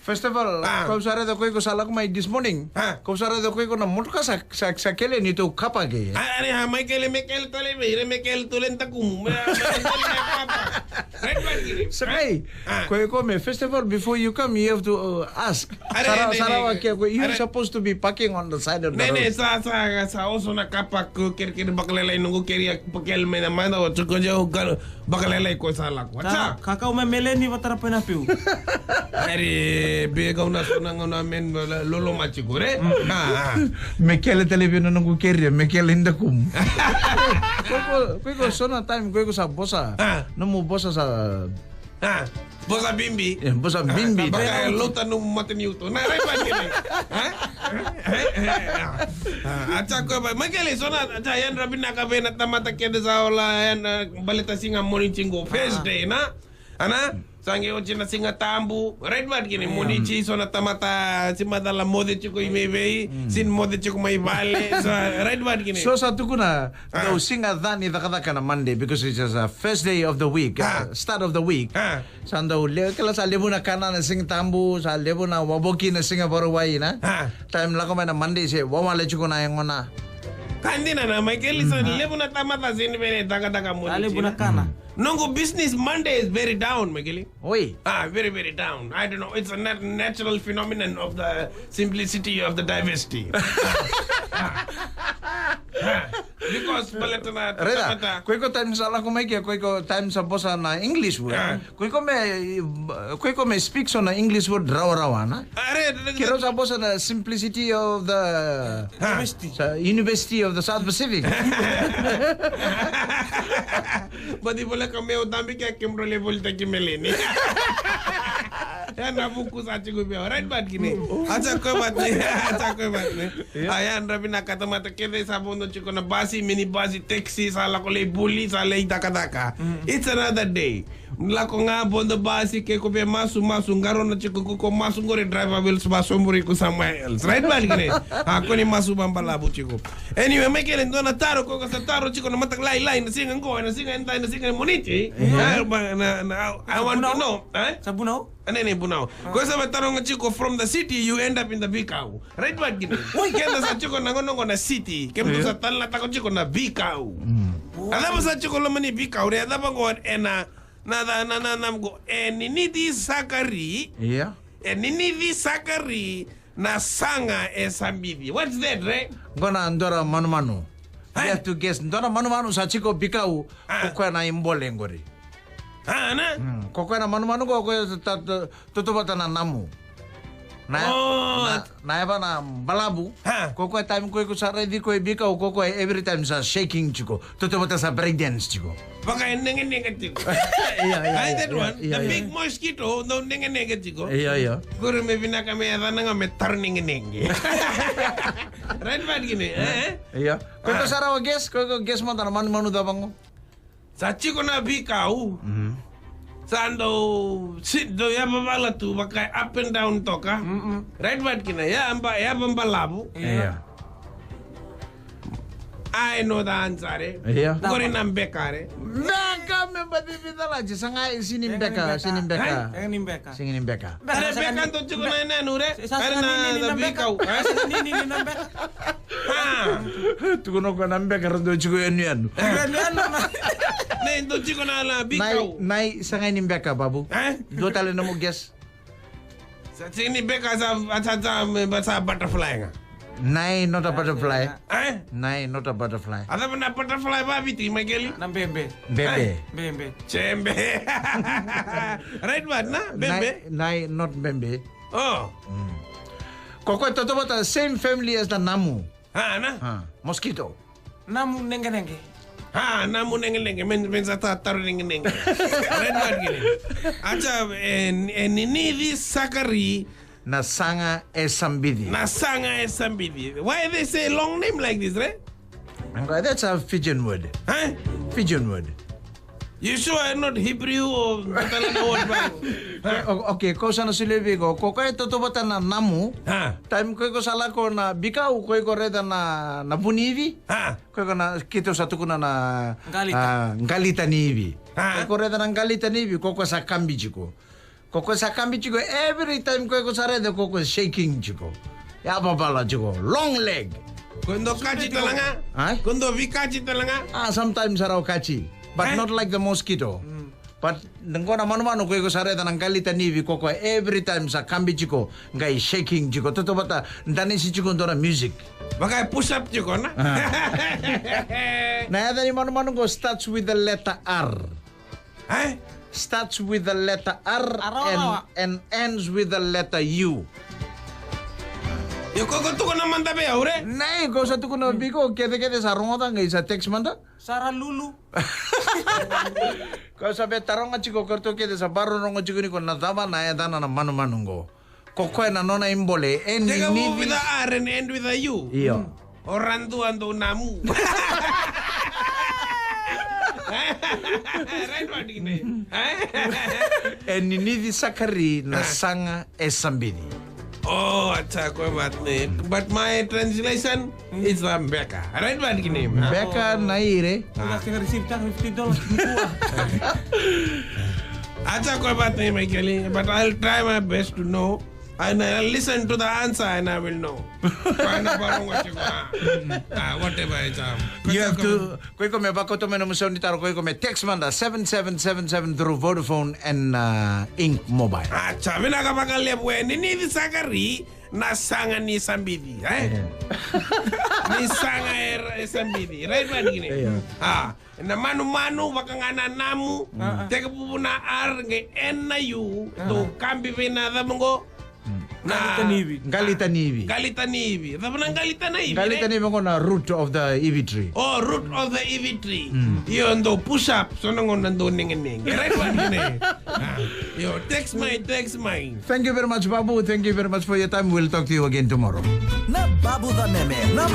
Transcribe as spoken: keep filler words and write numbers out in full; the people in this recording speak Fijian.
First of all, ah, kau sa raica ko iko sa lako mai this morning. Ah. Kau sa raica ko iko na motoka sa, sa, sa kele ni tou kapa ke. Ah, are, ah, mai kele, me kele tale vei ira, me kele tale na takumu. Me, me kele na kapa. Right, right, kiri. Sakai, ah, ko iko me, first of all, before you come, you have to, uh, ask. Are, sara, ne, sara ne, wa ke ko, you're are supposed to be parking on the side of the road. Ne, ne, sa, sa, sa oso na kapa ko kere, kere bakalailai noqu kere ya, bakalailai mai na mada, o tiko jau, galo. Bakalailai ko sa lako. Sa, kakau me meleni vatara painapiu. Ari, be kau na sona gauna men lolo machi kore. Ah, ah. Me kele tale vei na noqu keria, me kele inda kum. Ko iko, ko iko sona time, ko iko sa bosa. Ah. Nomu bosa sa. Ah. Bosa bimbi. Eh, bosa bimbi. Ah, baka lota nomu mataniuto. Na, rai ba kele. Ah? Ah, ah, ah. Ah, acha ko ba. Makele, sona, acha yan rabina ka vena tamata kede sa ola yan, ah, baleta siga moni chingo. First day, na? Ana? Sange ochi na siga tabu. Right ba kine, moni chi, sona tamata, si madala moce chiko i meivei, sin moce chiko mai vale. So, right ba kine. So sa tukuna, ah, dau siga cani cakacaka na Monday because it's just a first day of the week, ah, uh, start of the week. Ah. Sa dau le-, kila sa levu na kana na siga tabu, sa levu na wavoki na siga vakarauwai, na? Ah. Time lako mai na Monday se wawale chiko na yagona. Ka dina na, Michael, sa levu na tamata sini vele takataka moni. Sa levu na kana. Noqu business Monday is very down, Michael. Oi. Ah, very, very down. I don't know. It's a nat-, natural phenomenon of the simplicity of the diversity. Because baleta na tamata. Ko iko time sa lako mai ke, ko iko time sa bosa na English word. Ah. Ko iko me, ko iko me speak so na English word rawarawa, na? Are, keirau sa bosa na simplicity of the, ha, University. Sa University of the South Pacific. Bati vola ka meu tambi ke kemro le volita ki meleni. Ya na vuku sa chiku bia. Right, but kini. Acha ko bat ni. Acha ko bat ni. Yeah. Aya, ndravi na katamata kede sa vodo chiko na basi, mini basi, taxi, sa lako lei buli, sa lei takataka. Mm. It's another day. Lako ga vodo basi, ke ko be masu, masu, garona chiko kuko masu, gore driver will smash somebody ko somewhere else. Right, but kini. A, ko ni masu bambalavu chiko. Anyway, mai kele dua na taro, ko ka sa taro chiko na mata lai, lai, na siga qo, na siga eda, na siga moniti. Yeah. Ah, ba, na, na, I want to know. Eh? Sa vunau? Ane ne vunau. Ko sa me taroga chiko from the city, you end up in the big cow. Right, but kini. Oi, keda sa chiko na gono na city. Kem tu sa tala tako chiko na big cow. Ada ba sa chiko loma ni big cow, re ada ba qo ena, na, na, na, na, na, qo, e ninici sakari. Yeah. E ninici sakari na saga e sabici. What's that, re? Qo na dora manumanu. Hai. You have to guess. Dora manumanu sa chiko big cow, ah, ko koya na ibole qori. Ah, na? Hmm, ko koya na manumanu qo, ko koya ta, ta, toto vata na namu. Na, oh, na, na yava na balavu. Ha. Ko koya time ko iko sa raici ko e big cow, ko koya every time sa shaking chiko. Toto vata sa break dance chiko. Vaka e negenege chiko. Iya, iya, iya, that one. Iya, iya. The big mosquito, dau negenege chiko. Iya, iya. Qori me vinaka me yacana ga me taro negenege. Right, but kini, eh? Iya. Ko iko sa rawa guess, ko iko guess mada na manumanu cava qo. Sa chiko na big cow. Mhm. Sa dau, si, dau yava vala tu, vaka up and down toka. Mm-mm. Right, but kina, ya amba, yava balavu. Iya. Iya. I know the answer, eh. Iya. Qori na beka, re. Beka me bati vitalaji, sa qai sini beka, sini beka. Sini beka. Sini beka. Are beka dau chiko na inanu, re. Are na big cow. Sa nini na beka. Ah. Tukuna ko na beka ra dau chiko yanuyanu. Yanuyanu na. Ne, dau chiko na la big cow. Nai, nai, sa qai ni beka, babu. Eh? Dua tale na mo guess. Sa chiko ni beka sa, sa, sa, sa butterfly ga. Nai, not a butterfly. Eh? Nai, not a butterfly. Ada mana butterfly ba Viti, Michael? Na bebe. Bebe. Eh? Bebe. Chembe. Right one, na? Bebe. Nai, nai, not bebe. Oh. Mm. Ko koya toto vata same family as the namu. Ha, na? Ha, mosquito. Namu negenege. Ha, namu negenege. Men, men sa ta, taro negenege. Red one kini. Acha, e, e ninici sakari. Na saga e sabici. Na saga e sabici. Why they say long name like this, right? That's a Fijian word. Huh? Fijian word. You sure I'm not Hebrew or Catalan or what? O-, okay, ko sa na solia vei iko. Ko koya e toto vata na namu. Ha. Time ko iko sa lako na big cow, ko iko raica na, na vu ni ivi. Ha. Ko iko na, keitou sa tukuna na, galita. Ah, galita ni ivi. Ha. Ko iko raica na galita ni ivi, ko koya sa kabi chiko. Ko koya sa kabi tiko, every time ko koya sa raica, ko koya shaking tiko. Yavabala tiko, long leg. Ko dou kaci tale ga? Ai? Ko dou veikaci tale ga? Ah, sometimes sa rau kaci. But eh? Not like the mosquito. Mm. But qo na manumanu ko iko sa raica na qalita ni ivi, ko koya every time sa kabi tiko, qai shaking tiko. Tautauvata danisi tiko dua na music. Vaka e push up tiko na. Ah. Na yaca ni manumanu qo starts with the letter R. Eh? Starts with the letter R and, and ends with the letter U. Io, ko, ko tukuna mada vei au re? Nei, ko sa tukuna vei iko, kece kece sa rogoca qai sa text mada. Sara lulu. Ko sa via taroga tiko, ko ratou kece sa varorogo tiko ni ko na cava na yacana na manumanu qo. Ko koya na nona ibole, e ni, ni with a R and end with a U. Io. O radua dou namu. Right, what do you mean? E Ninici Sakari na saga e Sabici. Oh, acha, ko bat ni. But my translation is a Beka. Right, what do you mean? Beka na ire. Ula kena receive ta fifty dollars. Acha, ko bat ni, Michael, but I'll try my best to know. And I'll listen to the answer and I will know. Ko na varongo tiko, ah. Ah, whatever it's, um, you have to, ko iko me vakoto mai na musau ni taro, ko iko me text mada seven seven seven seven through Vodafone and, uh, Ink Mobile. Acha, vinaka vakalevu e Ninici Sakari na saga ni Sabici, eh? Ni saga e, e Sabici, right, right, right. Ah. Na manumanu, vaka ga na namu, tekivu na R qai end na U, dou kabi vei na cava qo? Na qalita ni ivi. Qalita ni ivi. Qalita ni ivi. Cava na qalita na ivi? Qalita ni ivi qo na root of the ivi tree. Oh, root of the ivi tree. Io, dou push up, so na qo na dou negenege. Right, what do you mean? Ah, io, text mai, text mai. Thank you very much, Babu. Thank you very much for your time. We'll talk to you again tomorrow. Na Babu Cameme, na